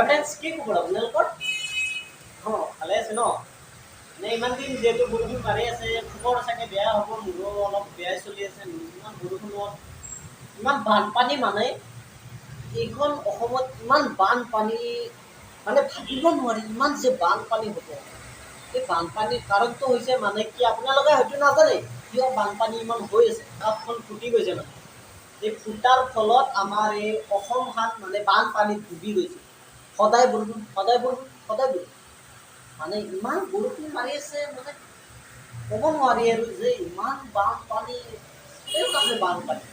Friends, কি খবৰ আপোনালোকৰ? অঁ, ভালে আছে ন? মানে ইমান দিন যিহেতু বৰষুণ মাৰি আছে, খবৰ চাগে বেয়া হ'ব, মোৰো অলপ বেয়াই চলি আছে। ইমান বৰষুণত ইমান বানপানী, মানে এইখন অসমত ইমান বানপানী, মানে ভাবিব নোৱাৰি ইমান যে বানপানী হ'ব। এই বানপানীৰ কাৰণটো হৈছে মানে কি, আপোনালোকে হয়তো নাজানে কিয় বানপানী ইমান হৈ আছে। আকাশখন ফুটি গৈছে, মানে এই ফুটাৰ ফলত আমাৰ এই অসমখন মানে বানপানীত ডুবি গৈছে। সদায় বৰষুণ, সদায় বৰষুণ, সদায় বৰষুণ, মানে ইমান বৰষুণ মাৰি আছে, মানে ক'ব নোৱাৰি আৰু যে ইমান বানপানী, চাৰিওকাষে বানপানী।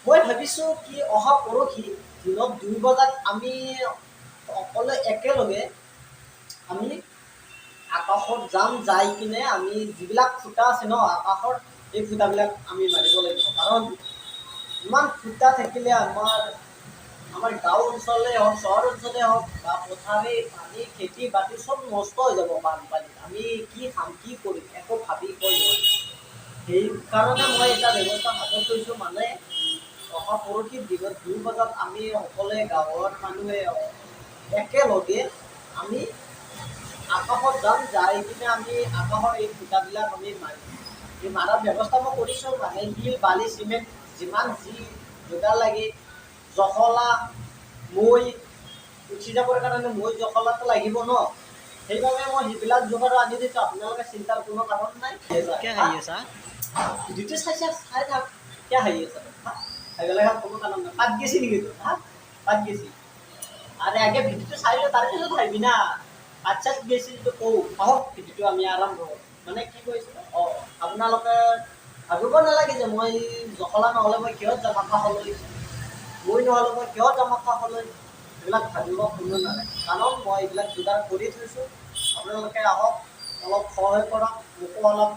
মই ভাবিছোঁ কি, অহা পৰহি দিনত 2 বজাত আমি সকলোৱে একেলগে আমি আকাশত যাম, যাই কিনে আমি যিবিলাক ফুটা আছে ন আকাশৰ, এই ফুটাবিলাক আমি মাৰিব লাগিব। কাৰণ ইমান ফুটা থাকিলে আমাৰ আমাৰ গাঁও অঞ্চলেই হওক, চহৰ অঞ্চলেই হওক বা পথাৰে পানী, খেতি বাতি চব নষ্ট হৈ যাব বানপানীত। আমি কি খাম, কি কৰিম, একো ভাবি কৈ নোৱাৰিম। সেইকাৰণে মই এটা ব্যৱস্থা হাতত লৈছোঁ, মানে অহা পৰহি দিনত 2 বজাত আমি সকলোৱে গাঁৱৰ মানুহে একেলগে আমি আকাশত যাম, যাই কিনে আমি আকাশৰ এই ফুটাবিলাক আমি মাৰিম। এই মাৰাৰ ব্যৱস্থা মই কৰিছোঁ, মানে শিল, বালি, চিমেণ্ট যিমান যি যোগাৰ লাগে, জখলা, মৈ, উঠি যাবৰ কাৰণে মৈ জখলাটো লাগিব ন, সেইবাবে মই সেইবিলাক যোগাৰো আনি দিছোঁ। আপোনালোকে চিন্তাৰ কোনো কাৰণ নাই। কিয় হাঁহি আছা? ভিডিঅ'টো চাই চাই চাই থাক। কিয় হাঁহি আছা? হা, হাঁহিব কোনো কাৰণ নাই। পাত গেছি নেকি তোৰ? হা, পাত গেছি? আৰে, আগে ভিডিঅ'টো চাই ল, তাৰপিছত হাঁহিবি না। পাত চাত গেছি যিটো কওঁ। আহক, ভিডিঅ'টো আমি আৰম্ভ কৰোঁ। মানে কি কৈছিলোঁ? অঁ, আপোনালোকে ভাবিব নালাগে যে মই জখলা নহ'লে মই কিহত যাম আকাশলৈ, মই নহ'লে মই কিহত যাম আকাশলৈ, এইবিলাক ভাবিব কোনো নালাগে। কাৰণ মই এইবিলাক যোগাৰ কৰি থৈছোঁ। আপোনালোকে আহক, অলপ সহায় কৰক মোকো অলপ,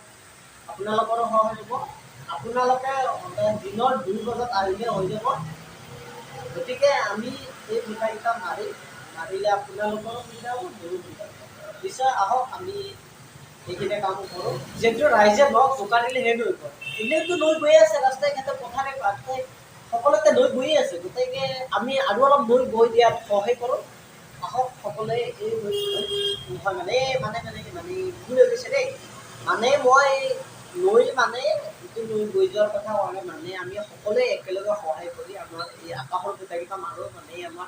আপোনালোকৰো সহায় হ'ব। আপোনালোকে দিনৰ 2 বজাত আহিলে হৈ যাব। গতিকে আমি এই ফুটাকেইটা মাৰি মাৰিলে আপোনালোকৰো সুবিধা হ'ব, মোৰো সুবিধা হ'ব। নিশ্চয় আহক, আমি এইখিনি কাম কৰোঁ। যিহেতু ৰাইজে নখ জোকাৰিলেহে নৈ বয়। এনেইতো নৈ বৈ আছে, ৰাস্তাই ঘাটে, পথাৰে ঘাটে সকলোতে নৈ বৈয়ে আছে। গতিকে আমি আৰু অলপ নৈ বৈ দিয়াত সহায় কৰোঁ। আহক সকলোৱে এই নৈ নহয়, মানে মানে মানে মানে ভুল হৈ গৈছে দেই। মানে মই নৈ মানে এইটো নৈ বৈ যোৱাৰ কথা কোৱা নাই। মানে আমি সকলোৱে একেলগে সহায় কৰি আমাৰ এই আকাশৰ ফুটাকেইটা মাৰোঁ, মানে আমাৰ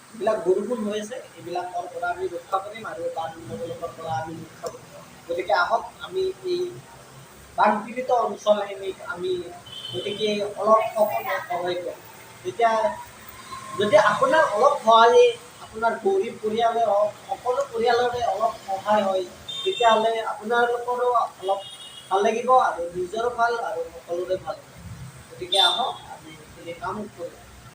যিবিলাক বৰষুণ হৈ আছে, এইবিলাকৰ পৰা আমি ৰক্ষা কৰিম আৰু বানবিলাকৰ পৰা আমি ৰক্ষা কৰিম। গতিকে আহক, আমি এই বানপীড়িত অঞ্চলখিনিক আমি গতিকে অলপ সকলোৱে সহায় কৰোঁ। তেতিয়া যদি আপোনাৰ অলপ সহায়, আপোনাৰ গৰীব পৰিয়ালে হওক, সকলো পৰিয়ালৰে অলপ সহায় হয়, তেতিয়াহ'লে আপোনালোকৰো অলপ ভাল লাগিব আৰু নিজৰো ভাল আৰু সকলোৰে ভাল। গতিকে আহক, আমি এইখিনি কাম কৰোঁ।